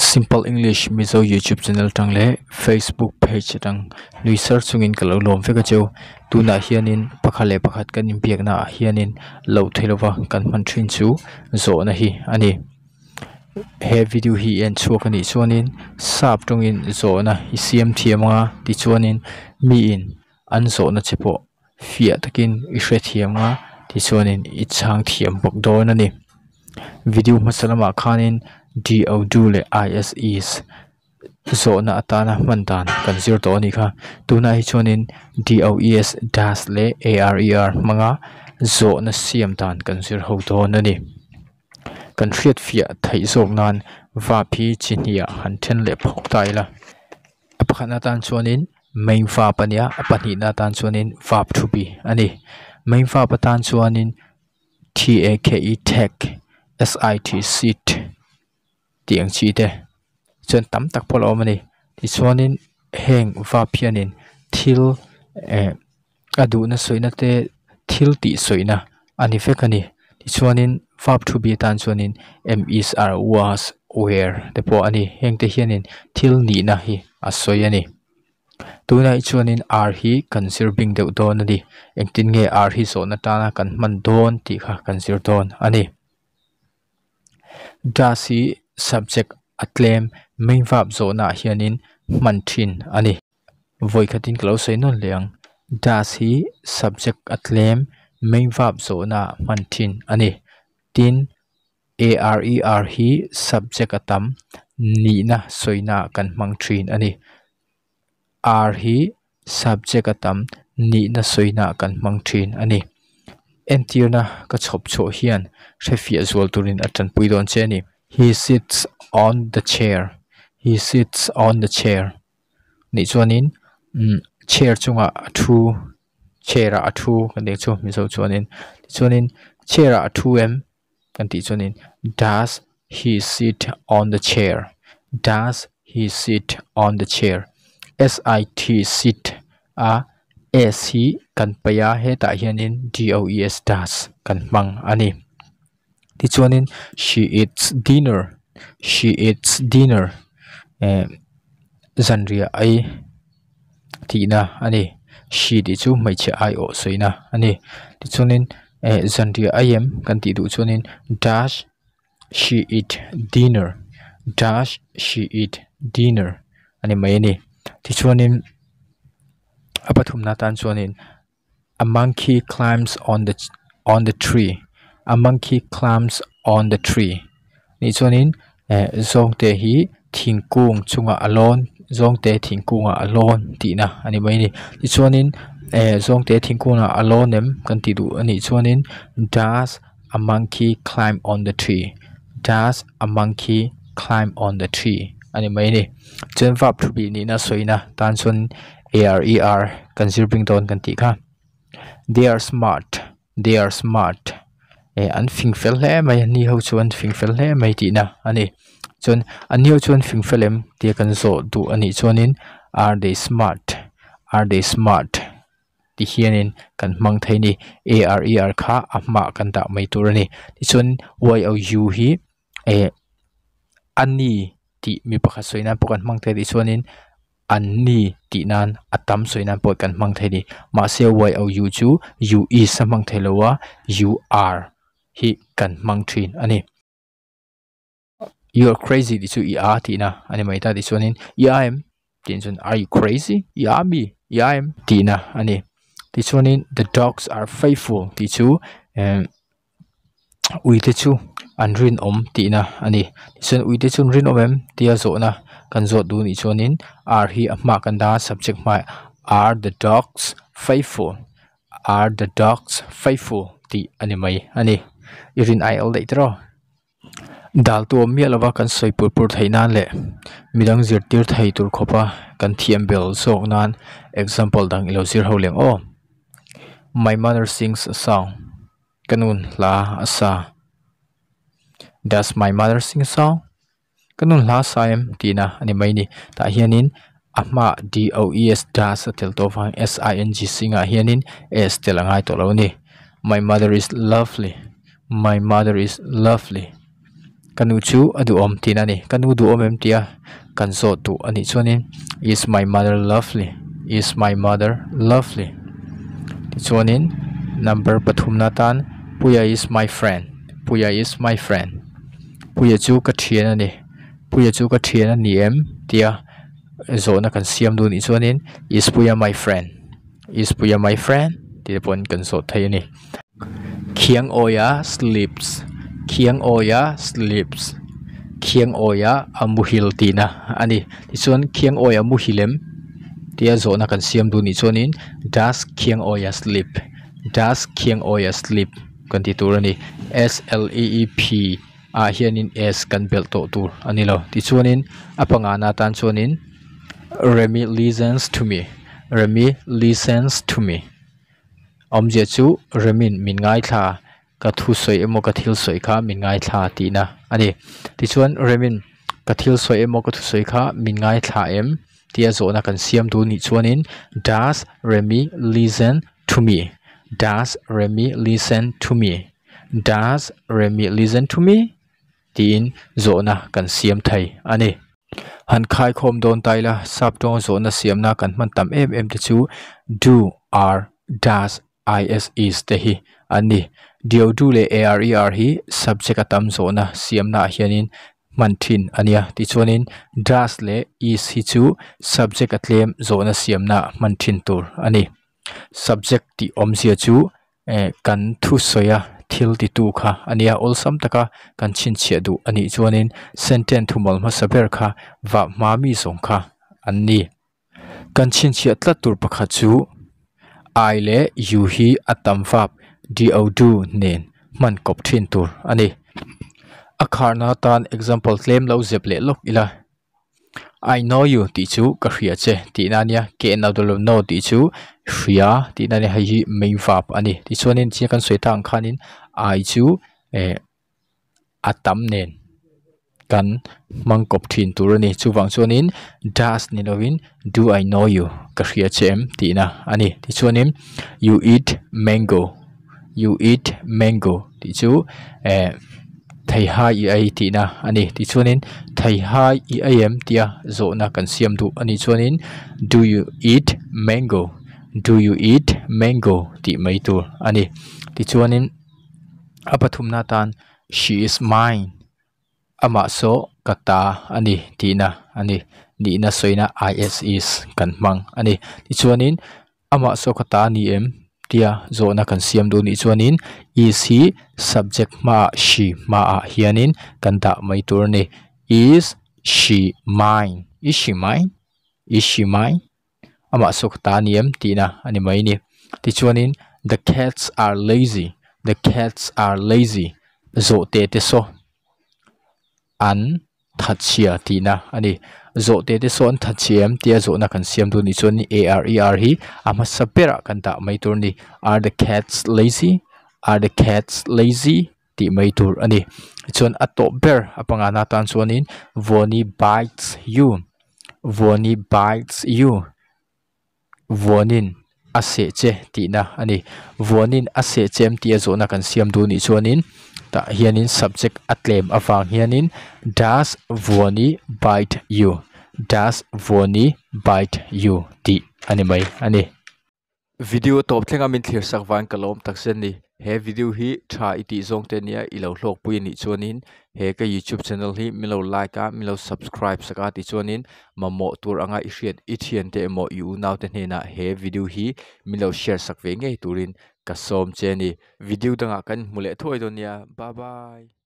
Simple English Mizo YouTube channel tang leh Facebook page atang nui sar chungin ka lo lawm vek a cheu. Tunah hianin pakhat leh pakhat kan inbiakna ah hianin loh theih lova kan hman thin chu zawhna hi a ni. He video hi en chhuak a nih chuanin sap tawngin zawhna i siam thiam anga tichuanin miin an zawhna che pawh fiah takin i hrethiam anga tichuanin i chhang thiam bawk dawn a ni. Video hmasa lamah khanin D O do leh I S is zawhna atana hman dan kan zir tawh a nih kha. Tunah hi chuanin D O E S does leh A R E R hmanga zawhna siam dan kan zir ho dawn a ni. Kan hriat fiah theih zawk nan verb hi chi hnih ah han then leh phawk ta ila. A pakhatna atan chuanin main verb a nia, a pahnihna atan chuanin verb to be a ni. Main verb atan chuanin T A K E take, S I T sit tih ang chi te chuan tam tak pawh a lo awm a ni. Tichuanin heng verb hianin thil eh a duhna sawina te thil tih sawina a ni vek a ni. Tichuanin verb to be atan chuanin am, is, are, was, were te pawh a ni. Heng te hianin thil nihna hi a sawi a ni. Tunah hi chuanin are hi kan zir bing deuh dawn a ni. Engtin nge are hi zawhna tana kan hman dawn tih kha kan zir dawn a ni. Does hi subject a tlem main verb zawhnaah hianin hman thin a ni. Vawi khatin ka lo sawi nawn leh ang. Does hi subject a tlem main verb zawhnaah hman thin a ni. Tin, A R E R hi subject a tam nihna sawinaah kan hmang thin a ni. Are hi subject a tam nihna sawinaah kan hmang thin a ni. Entirna ka chhawp chhuah hian hrefiah zual turin a tanpui dawn che a ni. He sits on the chair. He sits on the chair. Nih chuanin umm chair chungah a thu chair ah a thu kan tih chu mizo chuanin tichuanin chair ah a thu em kan tih chuanin does he sit on the chair does he sit on the chair s i t sit a s hi kan paih a hetah hianin d o e s does kan hmang a ni tichuanin she eats dinner she eats dinner eh zanriah ei tihna a ni she tih chu hmeichhe aiawh sawina a ni tichuanin eh zanriah ei em kan tih duh chuanin does she eat dinner does she eat dinner a ni mai a ni tichuanin a pathumna atan chuanin a monkey climbs on the on the tree a monkey climbs on the tree nih chuanin eh zawngte hi thingkung chungah a lawn zawngte thingkungah a lawn tihna a ni mai a ni tichuanin eh zawngte thingkungah a lawn em kan tih duh a nih chuanin does a monkey climb on the tree does a monkey climb on the tree a ni mai a ni chuan verb to be nihna sawina tan chuan a r e r kan zir bing dawn kan tih kha they are smart they are smart eh an fing fel hle mai ni ho chu an fing fel hle mai tihna a ni chuan an ni ho chu an fing fel em tia kan zawh duh a nih chuanin are they smart are they smart ti hianin kan hmang thei a ni a r e r kha a hmaah kan dah mai tur a ni tichuan y o u hi eh a ni tih mi pakhat sawi nan pawh kan hmang thei a tih chuanin an ni tih nan a tam sawi nan pawh kan hmang thei a ni mahse y o u chu u is a hmang thei lo a u are hi kan hmang thin a ni. You are crazy tih chu i a tihna a ni mai ta tichuanin i a em tih chuan are you crazy i a mi i a em tihna a ni tichuanin the dogs are faithful tih chu eh uite chu an rinawm tihna a ni tichuan uite chu an rinawm em tia zawhna kan zawt duh anih chuanin are hi a hmaah kan dah a subject hmaah are the dogs faithful are the dogs faithful tih a ni mai a ni i rin ai al daih tiraw. Dal tu awm miah lova kan sawi pur pur theih nan leh midang zirtir thei tur khawpa kan thiam bel zawk nan example dang ilo zir ho leng aw. My mother sings a song ka nun hla a sa. Does my mother sing a song? Ka nun hla a sa em tihna a ni mai a ni. Tah hianin a hmaah D O E S does a tel tawh avangin S I N G sing ah hianin S tel a ngai tawh lo a ni. My mother is lovely. My mother is lovely. Ka nu chu a duhawm tihna a ni. Ka nu duhawm em tia kan zawh duh a nih chuanin Is my mother lovely? Is my mother lovely? Tichuanin number pathumna atan Puia is my friend. Puia is my friend. Puia chu ka thian a ni. Puia chu ka thian a ni em tia zawhna kan siam duh nih chuanin Is Puia my friend? Is Puia my friend? Tih te pawhin kan zawh thei a ni. Khiang awia sleeps Khiang awia sleeps Khiang awia a muhil tihna a ni. Tichuan khiang awia muhil em tia zawhna kan siam duh nih chuanin Does khiang awia sleep? Does khiang awia sleep? Kan ti tur a ni. S L E E P ah hianin S kan belh tawh tur a ni lo. Tichuanin a pangana atan chuanin Remi listens to me Remi listens to me Awmzia chu Remin min ngaithla ka thu sawi emaw ka thil sawi kha min ngaithla tihna a ni. Tichuan Remin ka thil sawi emaw ka thu sawi kha min ngaithla em tia zawhna kan siam duh nih chuanin Does Remi listen to me? Does Remi listen to me? Does Remi listen to me? Tiin zawhna kan siam thei a ni. Han khaikhawm dawn ta ila, sap tawnga zawhna siamna kan hman tam em em te chu do, are, does, is, is te hi an ni. Do, do leh are, er hi subject a tam zawhna siamnaah hianin hman thin a nia. Tichuanin does leh is hi chu subject a tlem zawhna siamnaah hman thin tur a ni. Subject tih awmzia chu eh kan thusawi a thil titu kha a nia awlsam taka kan chhinchhiah duh a nih chuanin sentence thumal hmasa ber kha vah hma mi zawng kha an ni. Kan chhinchhiah tlat tur pakhat chu I leh U hi a tam vap do do nen hman kawp thin tur a ni. A kharna atan example tlem lo zep leh lawk ila. I know you tih chu ka hria che tihna a nia K N O W know tih chu hria tihna a nia hei hi main verb a ni tichuanin chiang kan sawi tak ang khanin I chu eh a tam nen kan hmang kawp thin tur a ni chuvang chuanin does ni lovin do I know you ka hria che em tihna a ni tichuanin you eat mango you eat mango tih chu eh Theihai i ei tihna a ni. Tichuanin theihai i ei em tia zawhna kan siam duh a nih chuanin do you eat mango do you eat mango tih mai tur a ni. Tichuanin a pathumna atan she is mine amah saw ka ta a ni tihna a ni. Nihna sawina is is kan hmang a ni. Tichuanin Amah saw ka ta a ni em? tia zawhna kan siam duh nih chuanin is hi subject hmaah she hmaah hianin kan dah mai tur a ni. Is she mine? Is she mine? Is she mine? Amah saw ka ta a ni em? tihna a ni mai a ni. Tichuanin the cats are lazy, the cats are lazy zawhte te saw an thatchhia tihna a ni. Zawhte te sawn thatchhia em tia zawhna kan siam duh nih chuan A R E R hi a hmasa berah kan dah mai tur a ni. Are the cats lazy? Are the cats lazy? tih mai tur a ni. Tichuan a tawp ber a pangana atan chuanin Vawni bites you Vawni bites you Vuanin a seh che tihna a ni. Vuanin a seh che em tih a zawhna kan siam duh nih chuanin tah hianin subject a tlem avang hianin Does Vuani bite you? Does Vuani bite you? tih a ni mai a ni. Video tawp thlenga min thlir sak vang ka lawm takzet a ni. He video hi tha i tih zawng te nia i lo hlawkpui a nih chuanin he ka youtube channel hi min lo like a min lo subscribe sak a tichuanin mamawh tur anga i hriat i thiante emaw i unaute hnenah he video hi min lo share sak ve ngei turin ka sawm che a ni. Video dangah kan hmu leh thuai dawn nia bye bye.